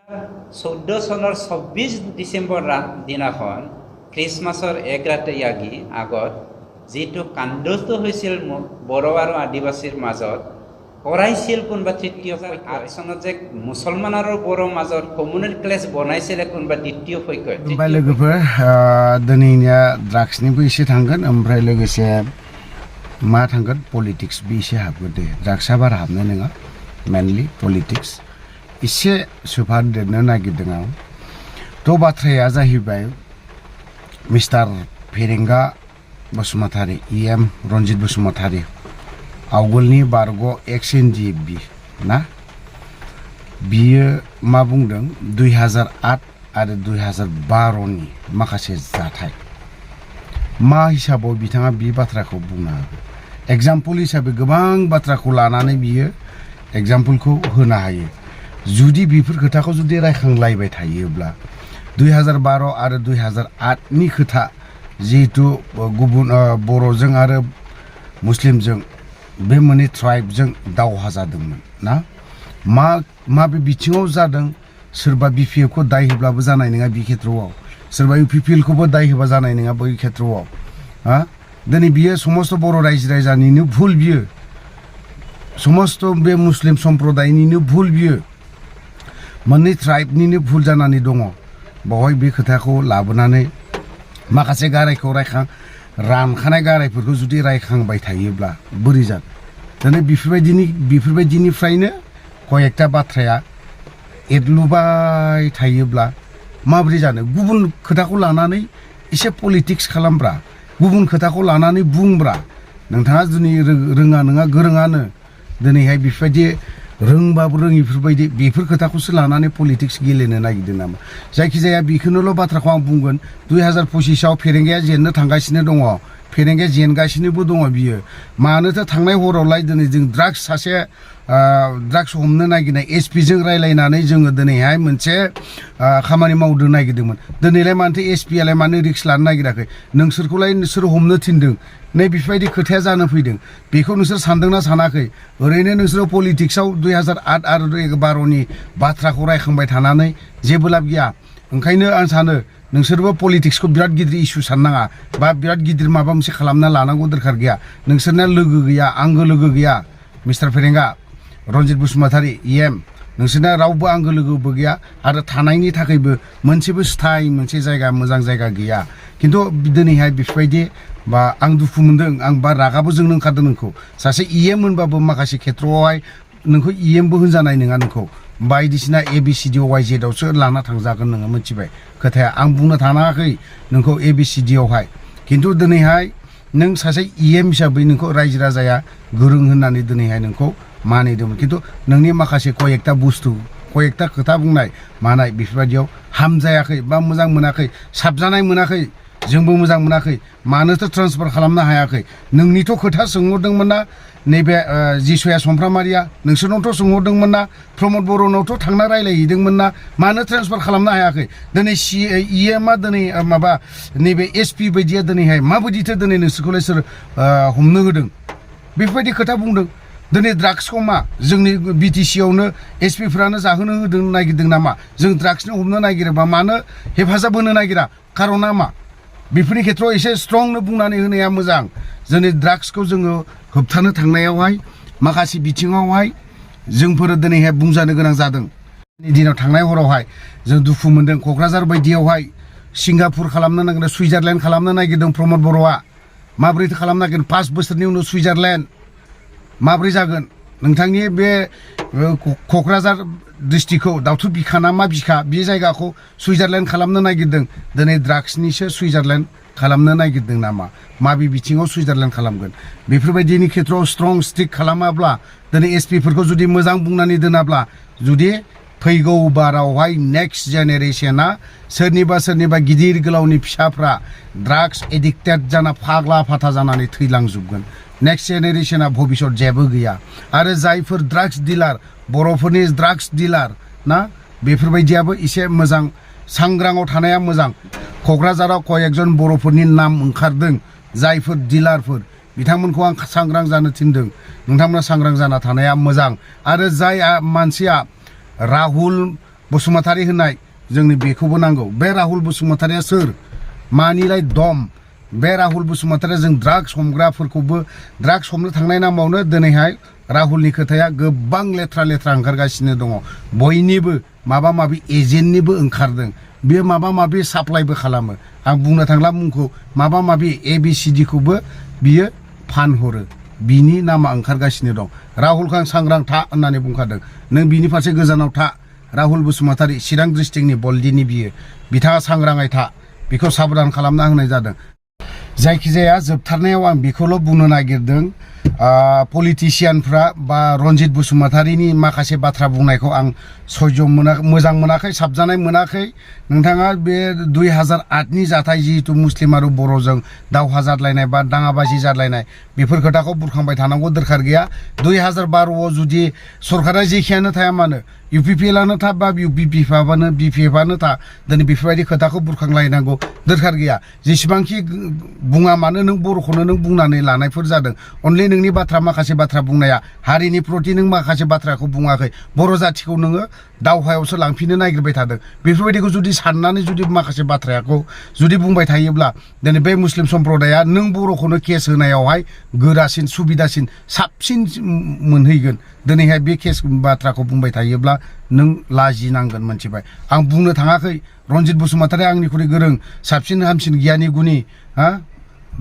14 চনৰ 24 ডিচেম্বৰ দিনাখন খ্ৰীষ্টমাছৰ এক ৰাতি আগত যিটো কাণ্ডটো হৈছিল বড়ো আৰু আদিবাসীৰ মাজত কৰাইছিল কোনোবা তৃতীয় চনত যে মুছলমান আৰু বড়োৰ মাজত কমিউনিটি ক্লাছ বনাইছিল কোনোবা দ্বিতীয় পক্ষ ओमफ्राय लोगोफोर दिनैनिया ड्राग्सनिबो एसे थांगोन ओमफ्राय लोगोसे मा थांगोन पलिटिक्सबो एसे हाबगोन दे ड्राग्सआ बारा हाबनाय नङा मेनलि पलिटिक्स एसे सोफादेरनो नागिरदों आं थ' बाथ्राया जाहैबाय मिस्टार फेरेंगा बसुमतारी EM रन्जित बसुमतारी आवगोलनि बारग' एक्स NDFB ना बियो मा बुंदों 2008 आरो 2012 नि माखासे जाथाय मा हिसाबाव बिथाङा बे बाथ्राखौ बुंनो हागोन एग्जाम्पल हिसाबै गोबां बाथ्राखौ लानानै बियो एग्जाम्पलखौ होनो हायो जुदि बेफोर खोथाखौ जुदि रायखांलायबाय थायोब्ला 2012 आरो 2008 नि खोथा जिहेतु गुबुन बर'जों आरो मुस्लिमजों बे मोननै ट्राइबजों दावहा जादोंमोन ना माबे बिथिङाव जादों सोरबा BPF खौ दाय होब्लाबो जानाय नङा बे खेत्रआव सोरबा UPPL खौबो दाय होबा जानाय नङा बै खेत्रआव हा दिनै बियो समस्त बर' रायजो राजानिनो भुल बियो समस्त बे मुस्लिम सम्प्रदायनिनो भुल बियो मोननै ट्राइबनिनो भुल जानानै दङ बावहाय बे खोथाखौ लाबोनानै माखासे गारायखौ रानखानाय गारायफोरखौ जुदि रायखांबाय थायोब्ला बोरै जागोन दिनै बेफोरबायदिनिफ्रायनो कयेकटा बाथ्राया एरलुबाय थायोब्ला माबोरै जानो गुबुन खोथाखौ लानानै एसे पलिटिक्स खालामब्रा गुबुन खोथाखौ लानानै बुंब्रा नोंथाङा दिनै रोङा नङा गोरोङानो दिनैहाय बेफोरबायदि रोंबाबो रोङिफोरबायदि बेफोर खोथाखौसो लानानै पलिटिक्स गेलेनो नागिरदों नामा जायखिजाया बेखौनोल' बाथ्राखौ आं बुंगोन 2025 आव फेरेंगाया जेननो थांगासिनो दङ फेरेंगाया जेनगासिनोबो दङ बियो मानोथो थांनाय हरावलाय दिनै जों ड्राग्स हमनो नागिरनाय SP जों रायलायनानै जोङो दिनैहाय मोनसे खामानि मावनो नागिरदोंमोन दिनैलाय मानोथो SP आलाय मानो रिक्स लानो नागिराखै नोंसोरखौलाय नोंसोर हमनो थिनदों नै बेफोरबायदि खोथाया जानो फैदों बेखौ नोंसोर सानदोंना सानाखै ओरैनो नोंसोर पलिटिक्सआव 2008 आरो 2012 नि बाथ्राखौ रायखांबाय थानानै जेबो लाब गैया ओंखायनो आं सानो नोंसोरबो पलिटिक्सखौ बिराद गिदिर इस्यु साननाङा बा बिराद गिदिर माबा मोनसे खालामना लानांगौ दरखार गैया नोंसोरना लोगो गैया आंगो लोगो गैया मिस्टार फेरेंगा रन्जित बसुमतारी EM नोंसोरना रावबो आंगो लोगोबो गैया आरो थानायनि थाखायबो मोनसेबो स्थायी मोनसे जायगा मोजां जायगा गैया खिन्थु दिनैहाय बेफोरबायदि बा आं दुखु मोनदों आं बा रागाबो जोंनो ओंखारदों नोंखौ सासे EM मोनबाबो माखासे खेत्रआवहाय नोंखौ EM बो होनजानाय नङा नोंखौ बायदिसिना ABCD YZ आवसो लाना थांजागोन नोङो मिथिबाय खोथाया आं बुंनो थानाङाखै नोंखौ ABCD आवहाय खिन्थु दिनैहाय नों सासे EM हिसाबै नोंखौ रायजो राजाया गोरों होननानै दिनैहाय नोंखौ मानिदोंमोन खिन्थु नोंनि माखासे कयेकटा बुस्थु कयेकटा खोथा बुंनाय मानाय बेफोरबायदियाव हामजायाखै बा मोजां मोनाखै साबजानाय मोनाखै जोंबो मोजां मोनाखै मानोथो ट्रान्सफार खालामनो हायाखै नोंनिथ' खोथा सोंहरदोंमोन ना नैबे जिसुया समफ्रामारिया नोंसोरनावथ' सोंहरदोंमोन ना प्रमद बर'नावथ' थांना रायलायहैदोंमोन ना मानो ट्रान्सफार खालामनो हायाखै दिनै EM आ दिनै माबा नैबे SP बायदिया दिनैहाय माबायदिथो दिनै नोंसोरखौलाय सोर हमनो होदों बेफोरबायदि खोथा बुंदों दिनै ड्राग्सखौ मा जोंनि BTC आवनो SP फ्रानो जाहोनो होदों नागिरदों नामा जों ड्राग्सनो हमनो नागिरोबा मानो हेफाजाब होनो नागिरा खारना मा बेफोरनि खेत्रआव एसे स्ट्रंनो बुंनानै होनाया मोजां जोंनि ड्राग्सखौ जोङो होबथानो थांनायावहाय माखासे बिथिङावहाय जोंफोर दिनैहाय बुंजानो गोनां जादों दिनाव थांनाय हरावहाय जों दुखु मोनदों क'क्राझार बायदियावहाय सिंगापुर खालामनो नागिरदों सुइजारलेण्ड खालामनो नागिरदों प्रमद बर'आ माबोरैथो खालामनो नागिरदों 5 बोसोरनि उनाव सुइजारलेण्ड माबोरै जागोन नोंथांनि बे क'क्राझार डिस्ट्रिक्टखौ दावथु बिखा ना मा बिखा बे जायगाखौ सुइजारलेण्ड खालामनो नागिरदों दिनै ड्राग्सनिसो सुइजारलेण्ड खालामनो नागिरदों नामा माबे बिथिङाव सुइजारलेण्ड खालामगोन बेफोरबायदिनि खेत्रआव स्ट्रं स्ट्रिक खालामाब्ला दिनै SP फोरखौ जुदि मोजां बुंनानै दोनाब्ला जुदि फैगौ बारावहाय नेक्स्ट जेनेरेशना सोरनिबा गिदिर गोलावनि फिसाफ्रा ड्राग्स एडिक्टेड जाना फाग्ला फाथा जानानै थैलांजोबगोन नेक्स्ट जेनेरेशना भबिष्यत जेबो गैया आरो जायफोर ड्राग्स डिलार बर'फोरनि ड्राग्स डिलार ना बेफोरबायदियाबो एसे मोजां सांग्राङाव थानाया मोजां क'क्राझाराव कयेकजन बर'फोरनि नाम ओंखारदों जायफोर डिलारफोर बिथांमोनखौ आं सांग्रां जानो थिनदों नोंथांमोना सांग्रां जाना थानाया मोजां आरो जाय मानसिया राहुल बसुमतारी होननाय जोंनि बेखौबो नांगौ बे राहुल बसुमतारिया सोर मानिलाय दम बे राहुल बसुमतारिया जों ड्राग्स हमग्राफोरखौबो ड्राग्स हमनो थांनाय नामावनो दिनैहाय राहुलनि खोथाया गोबां लेथ्रा लेथ्रा ओंखारगासिनो दङ बयनिबो माबा माबि एजेन्टनिबो ओंखारदों बे माबा माबि साप्लाइबो खालामो आं बुंनो थांला मुंखौ माबा माबि ABCD खौबो बियो फानहरो बिनि नामा ओंखारगासिनो दं राहुलखौ आं सांग्रां था होननानै बुंखादों नों बिनि फारसे गोजानाव था राहुल बसुमतारी चिरां डिस्ट्रिक्टनि बल्दिनि बियो बिथाङा सांग्राङै था बेखौ साबधान खालामना होनाय जादों जायखिजाया जोबथारनायाव आं बेखौल' बुंनो नागिरदों पलिटिशियानफ्रा बा रन्जित बसुमतारीनि माखासे बाथ्रा बुंनायखौ आं सयज' मोजां मोनाखै साबजानाय मोनाखै नोंथाङा बे 2008नि जाथाय जिहेतु मुस्लिम आरो बर'जों दावहा जादलायनाय बा दाङाबाजि जादलायनाय बेफोर खोथाखौ बुरखांबाय थानांगौ दरखार गैया 2012आव जुदि सरकारा जेखियानो थाया मानो UPPLआनो था बा BPFआनो था दिनै बेफोरबायदि खोथाखौ बुरखांलायनांगौ दरखार गैया जेसेबांखि बुङा मानो नों बर'खौनो नों बुंनानै लानायफोर जादों अनलि नोंनि बाथ्रा माखासे बाथ्रा बुंनाया हारिनि प्रति नों माखासे बाथ्राखौ बुङाखै बर' जाथिखौ नोङो दावहायावसो लांफिननो नागिरबाय थादों बेफोरबायदिखौ जुदि साननानै जुदि माखासे बाथ्राखौ जुदि बुंबाय थायोब्ला दिनै बे मुस्लिम सम्प्रदाया नों बर'खौनो केस होनायावहाय गोरासिन सुबिदासिन साबसिन मोनहैगोन दिनैहाय बे केस बाथ्राखौ बुंबाय थायोब्ला नों लाजिनांगोन मोनथिबाय आं बुंनो थाङाखै रन्जित बसुमतारी आंनिख्रुइ गोरों साबसिन हामसिन गियानि गुनि हा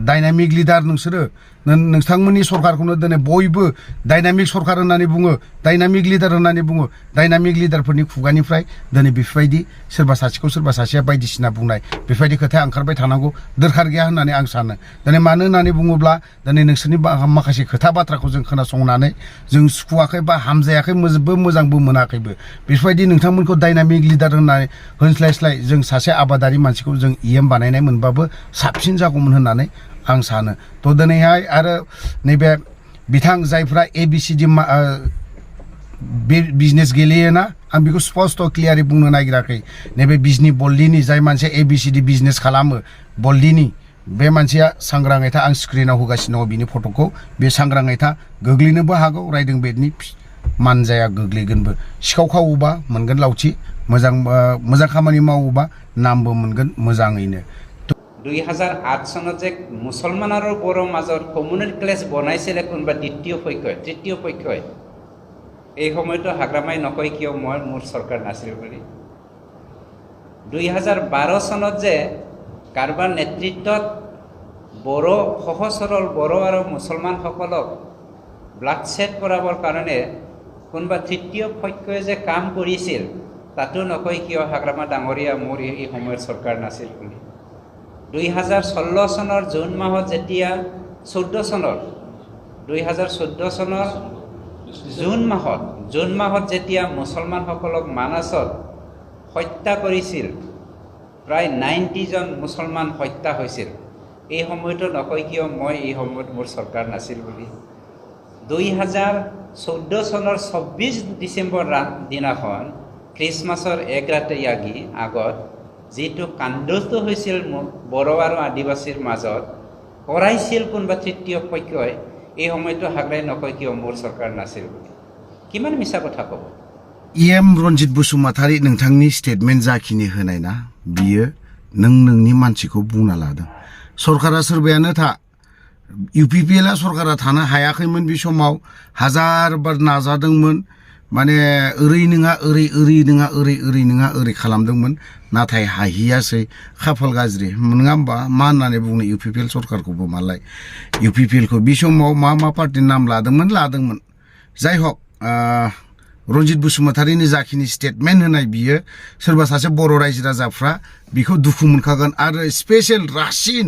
डायनामिक लिडार नोंसोरो नोंथांमोननि सरकारखौनो दिनै बयबो डायनामिक सरकार होननानै बुङो डायनामिक लिडार होननानै बुङो डायनामिक लिडारफोरनि खुगानिफ्राय दिनै बेफोरबायदि सोरबा सासेखौ सोरबा सासेया बायदिसिना बुंनाय बेफोरबायदि खोथाया ओंखारबाय थानांगौ दरखार गैया होननानै आं सानो दिनै मानो होननानै बुङोब्ला दिनै नोंसोरनि माखासे खोथा बाथ्राखौ जों खोनासंनानै जों सुखुवाखै बा हामजायाखै मोजांबो मोनाखैबो बेफोरबायदि नोंथांमोनखौ डायनामिक लिडार होननानै होनस्लायस्लाय जों सासे आबादारि मानसिखौ जों EM बानायनाय मोनबाबो साबसिन जागौमोन होननानै आं सानो थ' दिनैहाय आरो नैबे बिथां जायफ्रा ABCD बिजनेस गेलेयोना आं बेखौ स्पष्ट क्लियारै बुंनो नागिराखै नैबे बिजनि बल्दिनि जाय मानसिया ABCD बिजनेस खालामो बल्दिनि बे मानसिया सांग्राङै था आं स्क्रिनाव होगासिनो दङ बिनि फट'खौ बे सांग्राङै था गोग्लैनोबो हागौ राइदिं बेडनि मानजाया गोग्लैगोनबो सिखाव खावोबा मोनगोन लावथि मोजां खामानि मावोबा नामबो मोनगोन मोजाङैनो 2008 চনত যে মুছলমান আৰু বড়োৰ মাজত কমিউনিটি ক্লেছ বনাইছিলে কোনোবা তৃতীয় পক্ষই এই সময়তো হাগ্ৰামাই নকয় কিয় মোৰ চৰকাৰ নাছিল বুলি 2012 চনত যে কাৰোবাৰ নেতৃত্বত বড়ো সহজ সৰল বড়ো আৰু মুছলমানসকলক ব্লাডছেড কৰাবৰ কাৰণে কোনোবা তৃতীয় পক্ষই যে কাম কৰিছিল তাতো নকয় কিয় হাগ্ৰামা ডাঙৰীয়া মোৰ এই সময়ৰ চৰকাৰ নাছিল বুলি 2016 চনৰ জুন মাহত যেতিয়া 2014 চনৰ জুন মাহত যেতিয়া মুছলমানসকলক মানাছত হত্যা কৰিছিল প্ৰায় 90 জন মুছলমান হত্যা হৈছিল এই সময়তো নকয় কিয় মই এই সময়ত মোৰ চৰকাৰ নাছিল বুলি 2014 চনৰ 24 ডিচেম্বৰ দিনাখন খ্ৰীষ্টমাছৰ এক ৰাতি আগত যেটো কাণ্ডটো হৈছিল বড়ো আৰু আদিবাসীৰ মাজত কৰাইছিল কোনোবা তৃতীয় পক্ষই এই সময়তো হাগৰাই নকয় কিয় মোৰ চৰকাৰ নাছিল কিমান মিছা কথা ক'ব EM रन्जित बसुमतारी नोंथांनि स्टेटमेन्ट जाखिनि होनाय ना बियो नोंनि मानसिखौ बुंना लादों सरकारा सोरबायानो था UPPLआ सरकारा थानो हायाखैमोन बे समाव हाजार बार नाजादोंमोन माने ओरै नङा ओरै खालामदोंमोन नाथाय हाहियासै खाफाल गाज्रि नङा होमबा मा होननानै बुंनो UPPL सरकारखौबो मालाय UPPLखौ बे समाव मा पार्टिनि नाम लादोंमोन जाय हक रन्जित बसुमतारीनि जाखिनि स्टेटमेन्ट होनाय बियो सोरबा सासे बर' रायजो राजाफ्रा बिखौ दुखु मोनखागोन आरो स्पेशल रासिन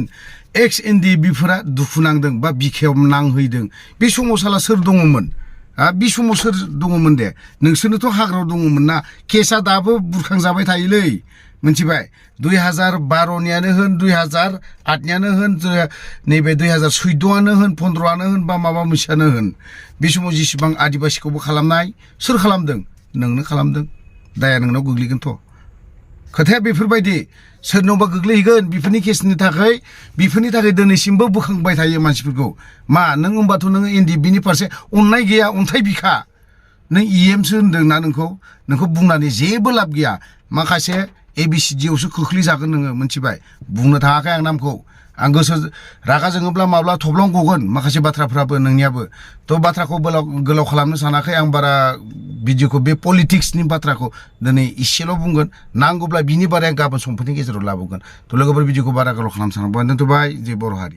ex-NDBफोरा दुखु नांदों बा बिखायाव नांहैदों बे समाव साला सोर दङमोन बे समाव सोर दङमोन दे नोंसोरनोथ' हाग्रायाव दङमोन ना केसआ दाबो बुरखांजाबाय थायोलै मोनथिबाय 2012नियानो होन 2008नियानो होन नैबे 2014आनो होन 15आनो होन बा माबा मोनसेयानो होन बे समाव जेसेबां आदिबासिखौबो खालामनाय सोर खालामदों नोंनो खालामदों दाया नोंनाव गोग्लैगोनथ' खोथाया बेफोरबायदि सोरनावबा गोग्लैहैगोन बेफोरनि केसनि थाखाय दिनैसिमबो बोखांबाय थायो मानसिफोरखौ मा नों होमबाथ' नोङो NDBनि फारसे अननाय गैया अन्थाइ बिखा नों इएमसो होनदोंना नोंखौ बुंनानै जेबो लाब गैया माखासे ABCD आवसो खोख्लैजागोन नोङो मिथिबाय बुंनो थाङाखै आं नामखौ आं गोसो रागा जोङोब्ला माब्ला थब्लं गगोन माखासे बाथ्राफ्राबो नोंनियाबो थ' बाथ्राखौ गोलाव खालामनो सानाखै आं बारा भिडिअखौ बे पलिटिक्सनि बाथ्राखौ दिनै इसेल' बुंगोन नांगौब्ला बिनि बारै गाबोन समफोरनि गेजेराव लाबोगोन थ' लोगोफोर भिडिअखौ बारा गोलाव खालामनो सानाखै दोनथ'बाय जे बर' हारि